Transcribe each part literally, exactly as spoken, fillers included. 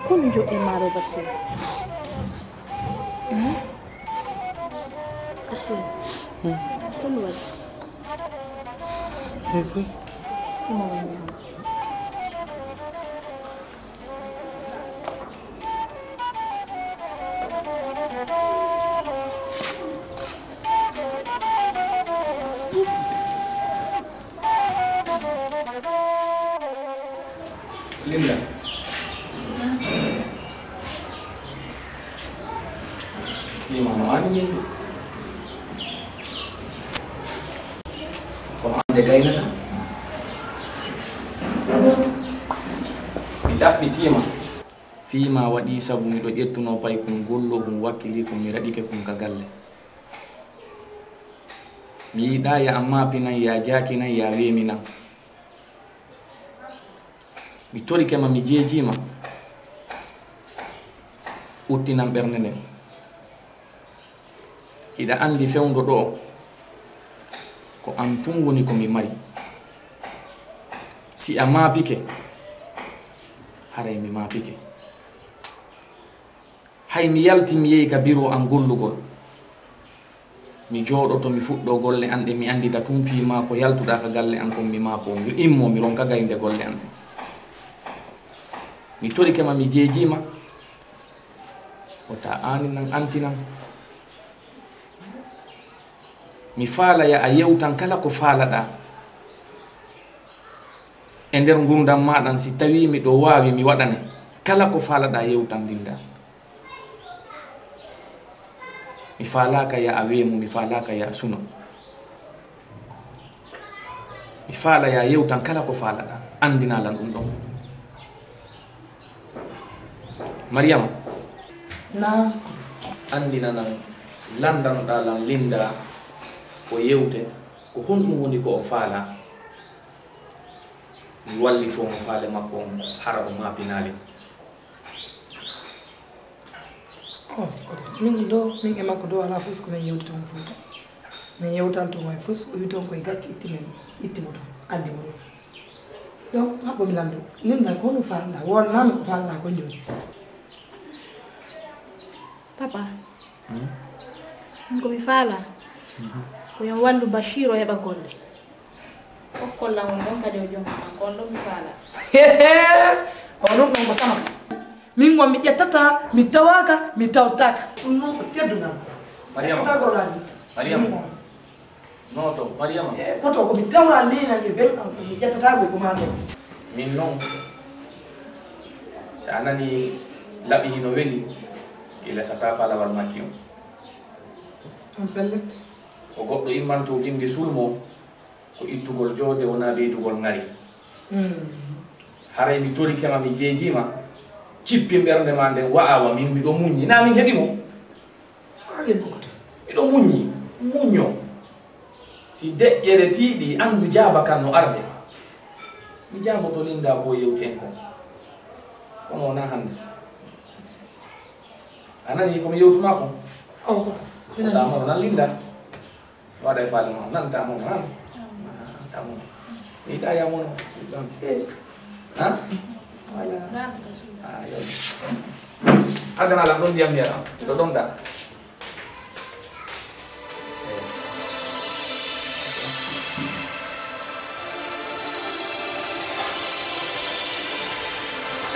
Kono joɗɗe maaro Basir. Basir. Kono waɗi. Efu. Kono waɗi. Linda. Ima no ani min. Kono an de gaynata. Mi ɗaɓɓitiima. Fii ma waɗii sabu miɗo ƴettunoo paykun gollohun wakkiliikun mi raɗike kun ka galle. Mi yiɗaa ya a maapinan, ya a jaakinan, ya a weeminan. Mi torike ma, mi jeejii ma. Uttinan ɓernde nden. Hiɗa anndi fewndo ɗo'o, ko an tun woni ko mi mari. Si a maapike, haray mi maapike. Hay mi yalti mi yehi ka biro an gollugol. Mi jooɗoto mi fuɗɗoo golle an ɗe mi anndita tun fii maa ko yaltuɗaa ka galle an kon mi maapoo. Mi immoo mi ronka gaynde golle an ɗen. Mi torike ma mi jeejii ma. Wota aaninan antinan. Mi faala ya a yewtan kala ko faalaɗaa e nder ngurndan maa ɗan, si tawii miɗo waawi mi waɗane kala ko faalaɗaa yewtan Linda. Mi faalaaka ya a weemu, mi faalaaka ya a suno. Mi faala ya a yewtan kala ko faalaɗaa, anndinaa lan ɗun ɗon. Mariyama. Naam. Anndinanan, lanndanoɗaa lan Linda ko yewte, ko honɗun woni ko o faalaa? Mi wallitoo mo faale makko on, hara o maapinaali. Oh, koto. Min ɗo, min e makko ɗo alaa fof ko min yewti toon Fuuta. Min yewtaali toon hay fof, o wi toon koye gacce itti men, itti mo toon, addi mo ɗo. Donc, haɓɓo mi lanndo. Linda, ko honɗun faalɗaa? Wonnaa mi ko faalɗaa ko jooni. Papa, hmm? Min ko mi faalaa, mhm, ko yo on wallu Bachir o heɓa golle. Kokkollan on ɗon kadi o jom an, ko on ɗon mi faalaa. On ɗon ɗon ko sama. Min won mi ƴettata, mi tawaaka, mi tawtaaka. Ɗum noon ko teddungal. Mariama. Tagorɗaa ni. Mariama. Min won. Noto, Mariama. E koto ko mi tawra leenal ɓe ɓen am, ko mi ƴettata ɓe ko maa ɗon. Min noon, si a nani laɓi hino weli, ki lesata falawal makki on. On pellet. Ko goɗɗo immanto gimdi sulmo, ko ittugol joode wonaa ɓeydugol ŋari. Mm. Haray mi torike ma, mi jeejii ma, cippi ɓernde ma nden, wa'aa wa min, miɗo muññi. Naa min heɓi mo? Haa yen ko koto. Miɗo muññi, muñño. Si deƴƴere tiiɗi, anndu jaaba kan no arde. Mi jaaboto Linda ko o yewti en kon. Kono wonaa hannde. A nanii ko mi yewtu maa kon? Awa koto. Ko daa mono nan Linda. Waɗa e faale ma, nan ta mono, han? Ah, ta mono. Mi yiɗaa ya mono. Eh. Ha? Voilà. Ah, yo. Adana la ɗon ndiyam yara. Ɗo ɗon da.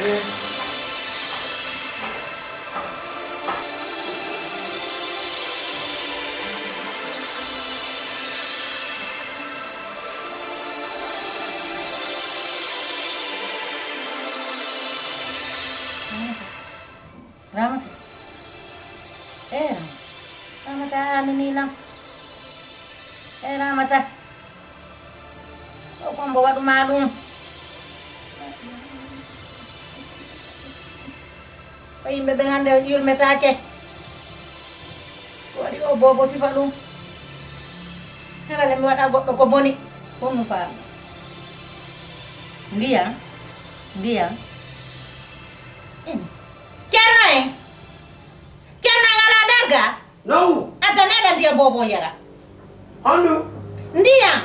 Eh. Ramata. Eh, Ramata. Ramata, a nanii lan? Eh, Ramata. O kon mbo waɗu ma ɗum. Ko yimɓe ɓen hannde yurmetaake. Ko waɗi o boobo sifa ɗum? Hara le mi waɗa goɗɗo ko boni. Honno faami? Ndiyam, ndiyam. Ene. Ceerno en. Ceerno en alaa nder ga? Naw. Addan ela ndiyam boobo yara. Honɗum? Ndiyam.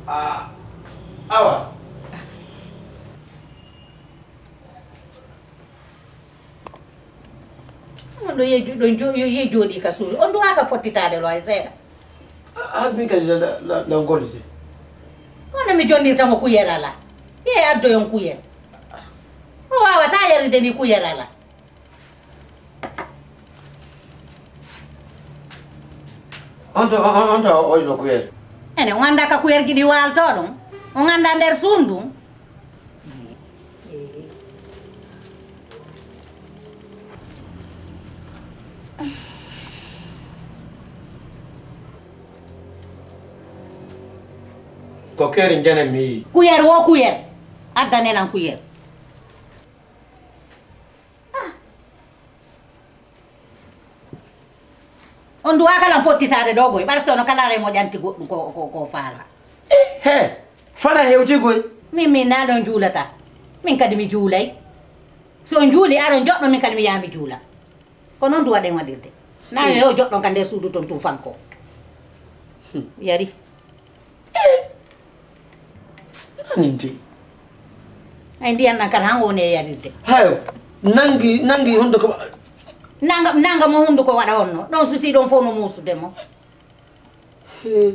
Ah, awa. On ɗo yehi jo-, ɗon jo-, yo-, yehi jooɗii ka suudu. On duwaaka fottitaade ɗo hay seeɗa. Ah, min kadi la, la, la, la gollite. Kono mi jonnirta mo kuyel alaa. Yehi addoyon kuyel. O waawataa yaride ni kuyel alaa. On to, on, on to o oyno kuyel. Ene, o anndaa ka kuyel giɗi waalto ɗum. O anndaa nder suundu. Ko keeri njenen mi yii. Kuyel wo kuyel. Addanen an kuyel. On duwaa kala pottitaade ɗo goy, ɓar sono kala re moƴanti goɗɗum ko, ko, ko faala. He, fana hewti goy. Min, min naa ɗon juulata. Min kadi mi juulay. So on juuli, aron joɗɗo, min kadi mi yaha mi juula. Ko noon duwaɗen waɗirde. Naa yo joɗɗon ka nder suudu ton tun fanko. Yari. Nandi. Ay, ndiyan nan kala han woni e yarirde. Hayo, nangi, nangi hunduko. Nanga, nanga mo hunduko waɗa honno. Ɗon suti ɗon fof no muusude mo. Hmm.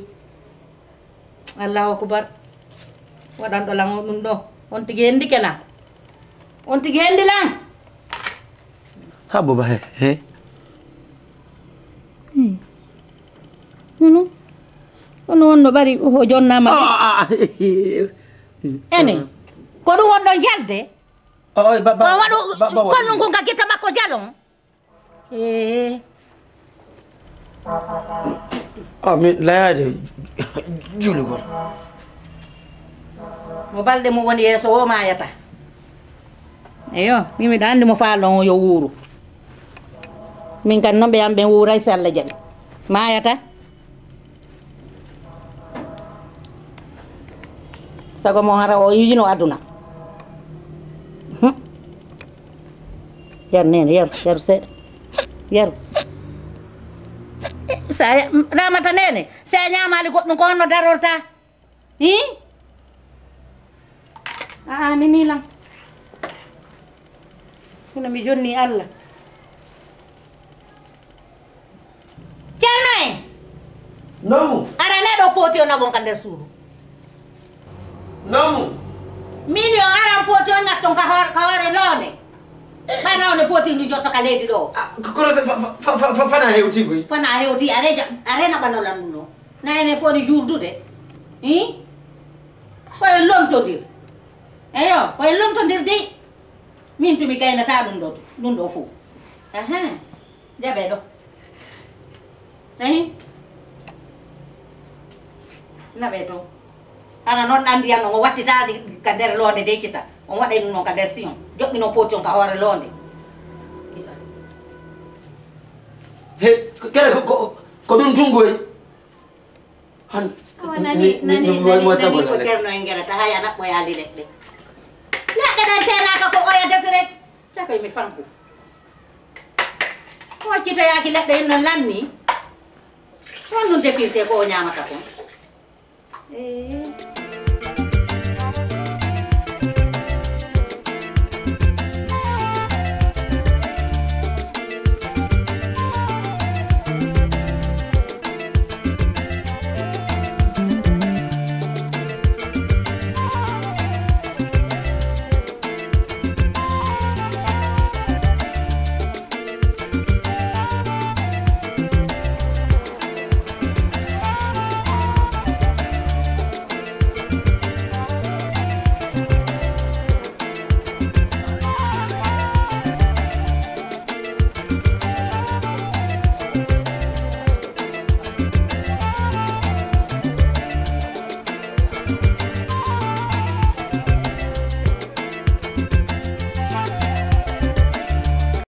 Allahu akbar. Waɗanɗo lan o ɗum ɗo. On tigi hendike lan. On tigi hendi lan. Ha, booba, he, he. Hmm. Kono, kono on no ɓari o jonnaama. Ah, ah, ah, eh, eh, eh. Ene, ko ɗum wonɗon jalde? Oh, oh, ba, ba, on waɗu ba, ba, ba, kollum kun ka gita makko jalon. Eh. Ah, mi layaade julugol. Mo balɗe mum woni yeeso o maayata. Eyo, min miɗa anndi mo faalɗon o yo wuuru. Min kan non ɓe am ɓen wuuray si Allah jaɓi. Maayata. Sago mo hara o yiyino aduna. Hmm. Yar nene, yar, yar seeɗa. Yar. Eh, sa ya-, Ramata nene, sa ñaamaali goɗɗum ko honno darorta? Hi? Aa, nini lan. Kono mi jonni Allah. Ceerno en! Nomu? Ara neɗo pooti o naɓon ka nder suudu. Nomu? Min yo aran pooti o natton ka hoore, ka hoore loonde. Eh. Ɓana one pooti ndu jotto ka leydi ɗo. Ah, ko-, kono fa-, fa-, fa-, fa-, fana hewti koy. Fana hewti, are ja-, are naɓanolan ɗum ɗo. Na enen fof ni juuldude. Hi? Koye lontondir. Eyo, koye lontondir dey. Min tumi gaynataa ɗum ɗo, ɗum ɗo fof. Ahan. Jaɓee ɗo. Eyi. Naɓee to. Hara noon ɗam ndiyan on, o wattitaali ka nder loonde dey kisa. On waɗay ɗum noon ka nder siyon. Joɗɗinoo pooti on ka hoore loonde. Kisa. He, kere ko, ko, ko ɗum tungoy. Han, awa, nani, mi, nani, mi, nani, mo, mo nani ko tagol. Ceerno en ngerata, hay a ɗaɓɓoyaali leɗɗe. Leɗɗe ɗen teenaaka ko oya defire, cakoy mi fanku. Ko accitoyaaki leɗɗe inno lanni. Ko honɗum defirte ko o ñaamata kon? Ee.